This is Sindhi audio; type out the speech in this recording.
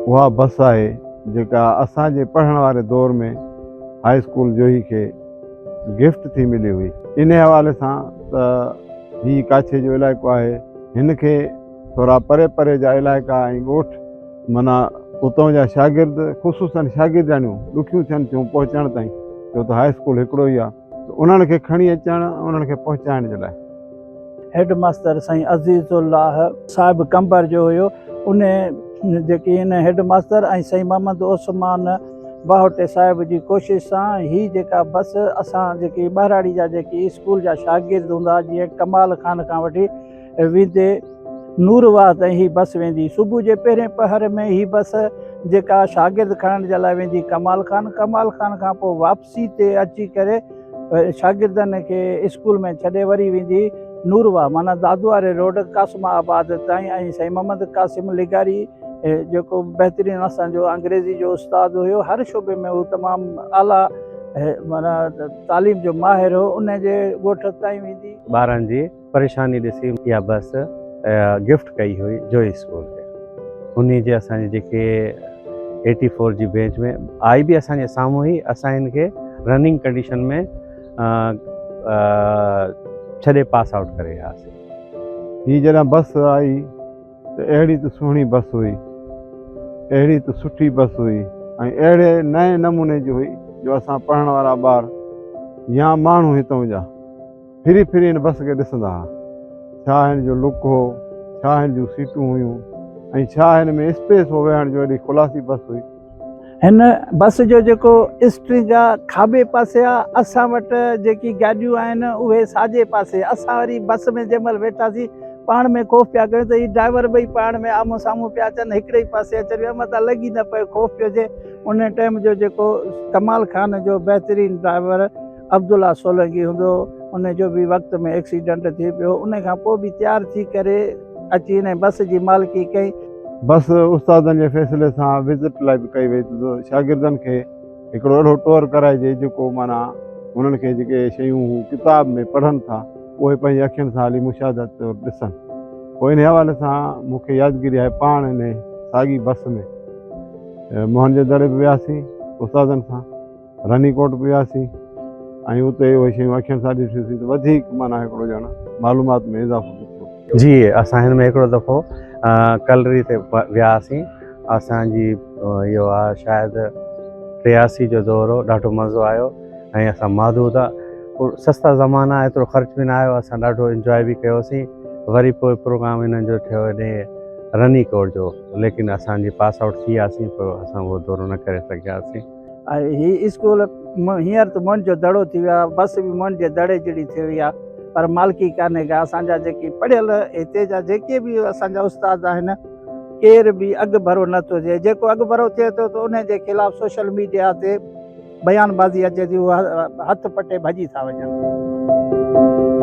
اها بس آهي جيڪا اسان جي پڙهڻ واري دور ۾ هاء اسڪول جوهي کي گفٽ ٿي ملي هئي. انهي حوالي سان ته هي ڪاڇي جو علائقو آهي هن کي ٿورا پري پري جا علائقا ۽ ڳوٺ معنيٰ اتان جا شاگرد خصوصاً شاگردياڻيون ڏکيون ٿين ٿيون پهچڻ تائين ڇو ته هاء اسڪول هڪڙو ئي آهي ته انهن کي کڻي اچڻ ۽ انهن کي پهچائڻ جي لاء. هيڊ ماستر سائين عزيز الله صاحب قمبر جو هيو ان جيڪي ان هيڊ ماستر ۽ سائين محمد عثمان باهوٽي صاحب جي ڪوشش سان هي جيڪا بس اسان جيڪي ٻهراڙي جا جيڪي اسڪول جا شاگرد هوندا جيئن ڪمال خان کان وٺي ويندي نور واهه تائين هي بس ويندي. صبح جي پهرين پهر ۾ هي بس جيڪا شاگرد کڻڻ جي لاء ويندي ڪمال خان، ڪمال خان کان پوء واپسي تي اچي ڪري شاگردن کي اسڪول ۾ ڇڏي وري ويندي نور واهه معنيٰ دادو واري روڊ قاسم آباد تائين ۽ سائين محمد قاسم لغاري جيڪو بهترين اسان جو انگريزي جو استاد هيو هر شعبي ۾ هو تمام اعليٰ معنيٰ تعليم جو ماهر هو ان جي ڳوٺ تائين ويندي. ٻارن جي پريشاني ڏسي اها بس گفٽ ڪئي هئي جوهي اسڪول کي. انهي جي اسان جي جيڪي ايٽي فور جي بيچ ۾ آئي به اسان جي سامهون هئي اسان هن کي رننگ ڪنڊيشن ۾ ڇڏي پاس آئوٽ ڪري وياسي. هي جڏهن بس آئي ته اهڙي ته سهڻي بس هئي، اهڙي ته سٺي بس هئي ۽ اهڙي نئين نموني جي هئي جو اسان پڙهڻ وارا ٻار يا ماڻهو هتئون جا ڦري ڦري هن بس کي ڏسندا ها. ڇا هن جو لڪ هو، ڇا هن جون سيٽون هيون ۽ ڇا هن ۾ اسپيس هو ويهڻ جو ايڏي خلاصي بس هئي. هن بس جو جيڪو اسٽرنگ آ کاٻي پاسي آ، اسان وٽ جيڪي گاڏيون آهن اهي ساڄي پاسي. اسان وري بس ۾ جنهن مهل ويٺاسين پاڻ ۾ خوف پيا ڪيون ته هي ڊرائيور ٻئي پاڻ ۾ آمهون سامهون پيا اچن هڪڙي ئي پاسي اچن پيا متان لڳي نه پئي خوف پيو ٿئي. ان ٽائيم جو جيڪو ڪمال خان جو بهترين ڊرائيور عبدالله سولنگي هوندو هو، ان جو به وقت ۾ ايڪسيڊنٽ ٿي پيو، ان کان پوء به تيار ٿي ڪري اچي ان بس جي مالڪي ڪئي. بس استادن جي فيصلي سان وزٽ لاء به ڪئي وئي ته شاگردن کي هڪڙو اهڙو ٽوئر ڪرائجي جيڪو معنيٰ انهن کي جيڪي شيون هو ڪتاب ۾ پڙهن ٿا اهي پنهنجي اکين سان هلي مشاهده طور ڏسن. پوء انهي حوالي سان مون کي يادگيري آهي پاڻ انهي ساڳي بس ۾ موهن جي دڙي به وياسين استادن سان. رني ڪوٽ به وياسين ۽ اتي اهي شيون اکين سان ڏٺيون ته وڌيڪ معنيٰ هڪڙو ڄڻ معلومات ۾ اضافو به ٿيو. جي اسان هن ۾ هڪڙو دفعو ڪلري تي وياسين اسان جي اهو آ شايد 83 جو دور هو ڏاڍو مزو آيو ۽ اسان محدود سستا زمانا ايترو خرچ به نه آيو اسان ڏاڍو انجواء به ڪيوسين وري پوء پروگرام انهن جو ٿيو هيڏي رني ڪوٽ جو ليڪن اسان جي پاس آئوٽ ٿي وياسين پوء اسان اهو دورو نه ڪري سگهياسين. ۽ هي اسڪول هينئر ته موهن جو دڙو ٿي ويو آهي، بس به موهن جي دڙي جهڙي ٿي وئي آهي، پر مالڪي ڪانهي ڪا. اسان جا جيڪي پڙهيل هتي جا جيڪي به اسان جا استاد آهن، ڪير به اڳڀرو نه ٿو ٿئي. جيڪو اڳڀرو ٿئي ٿو ته انهي جي خلاف سوشل ميڊيا تي بيان بازي اچي ٿي، هو هٿ پٽي ڀڄي ٿا وڃن.